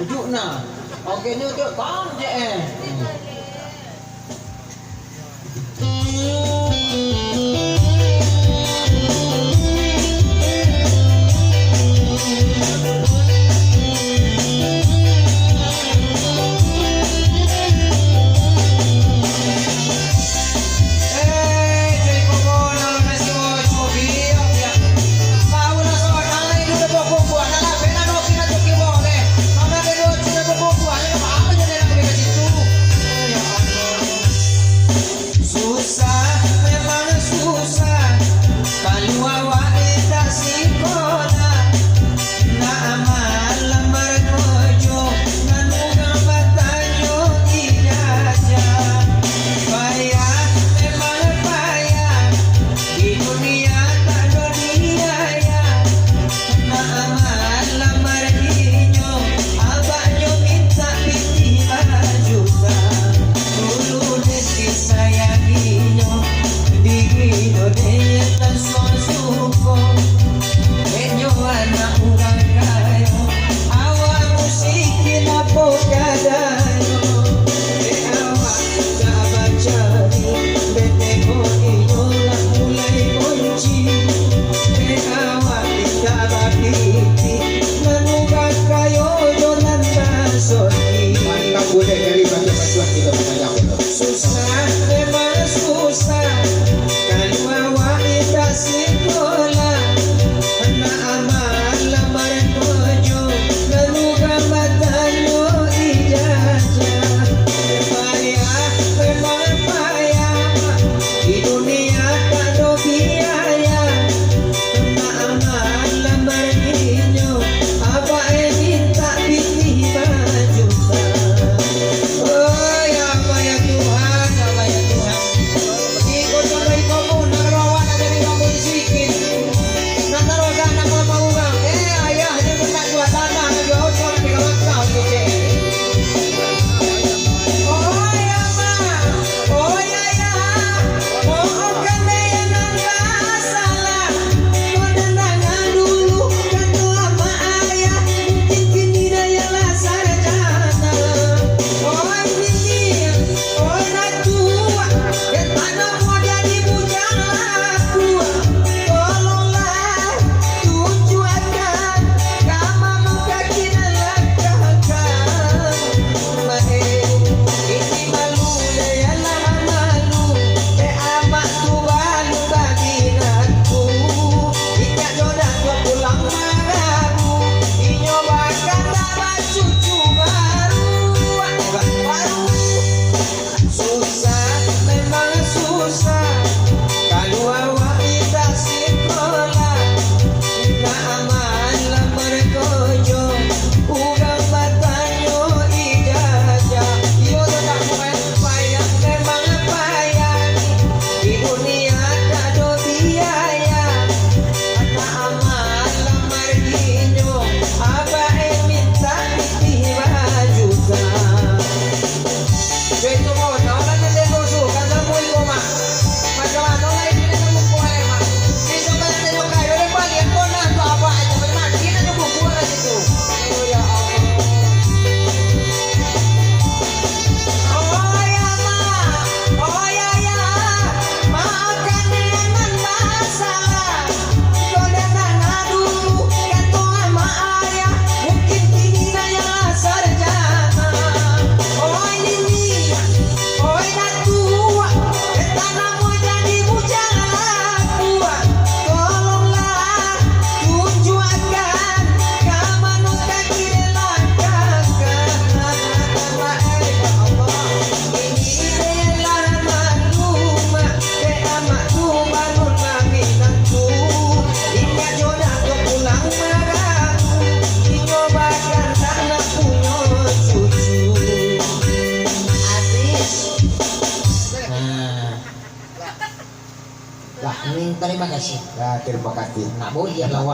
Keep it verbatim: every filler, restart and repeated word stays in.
Ujuk nah. Oke, nyo ujuk, tang je, eh. Susah, memang susah, kalu awak indak sikolah. Nak malamar kojo, nan urang batanyo ijazah. Payah, memang payah, di dunia tak ado biaya. Nak malamar inyo, abaknyo mintak pitih bajuta. Dulu den disayanginyo, diri do den nan suko. Inyo anak urang kayo, awak miskin apo kadanyo. Dek awak tak bacari, dek tengok inyo lah mulai bonci. Dek awak indak bapiti, nan urang kayo jo nan basodi. Mantap, buliah dari bantuan-bantuan kita banyak. Susah, memang susah, kalu awak indak sikolah. Nak malamar kojo, nan urang batanyo ijazah. Payah, memang payah, di dunia tak ado biaya. Nak malamar inyo, abak e mintak pitih bajuta. Oh, ya Allah, ya Tuhan, ya Allah, ya Tuhan. Iko contoh iko pun, nak rawat nak jadi urang miskin. Nak taruhkan nak bapak urang. Eh, ayah, jangan nak jual tanah, nak jual oto, nak tiga langkah, kecek. Oh, ya, Mak. Oh, ya, ya. Maafkan dek nan basalah. Kau dendang dulu, kato amak ayah. Mungkin kini dek lah sarjana. Oh, ini, oh, ratu. Dek tanah mau jadi bujang aku. Tolonglah. Tunjuakkan ka mano kaki nan langkahkan. Mak e, ini malu, dek alah malu, dek amak tu balu babinatku. Indak jodoh tu pulang marabu, inyo bakal dapat cucu baru. Baru. Susah, memang susah, kalu awak indak sikolah, nak malamar kojo, urang batanyo ijazah. Iyo, tu tak bukan payah, memang payah, di dunia tak ado biaya, nak malamar inyo, abak e mintak pitih bajuta. Yo itu mah, nah, urang nan den rusuhkan samo iko mah. Macam mano lai kini nan buku e mah? Biso kan ado kayo den balian ko nah tu abak e, mati nan buku lah situ. Oh, ya Allah. Oh, ya, Mak. Oh, ya, ya. Maafkan dengan masalah. Kau datang dulu, kato amak ayah, mungkin kini dek lah sarjana. Oh, ini, oh, datuk, dek tanah mau jadi bujang aku. Tolonglah tunjuakkan ka mano kaki dek langkahkan. Ya Allah. Ini dek lah maklum, dek amak tu balun baminantu. Indak jodoh tu pulang marabu, inyo bakal tak nak punyo cucu. Habis. Nah. Lah, hmm, terima kasih. Ya, terima kasih. Nak boleh lawak.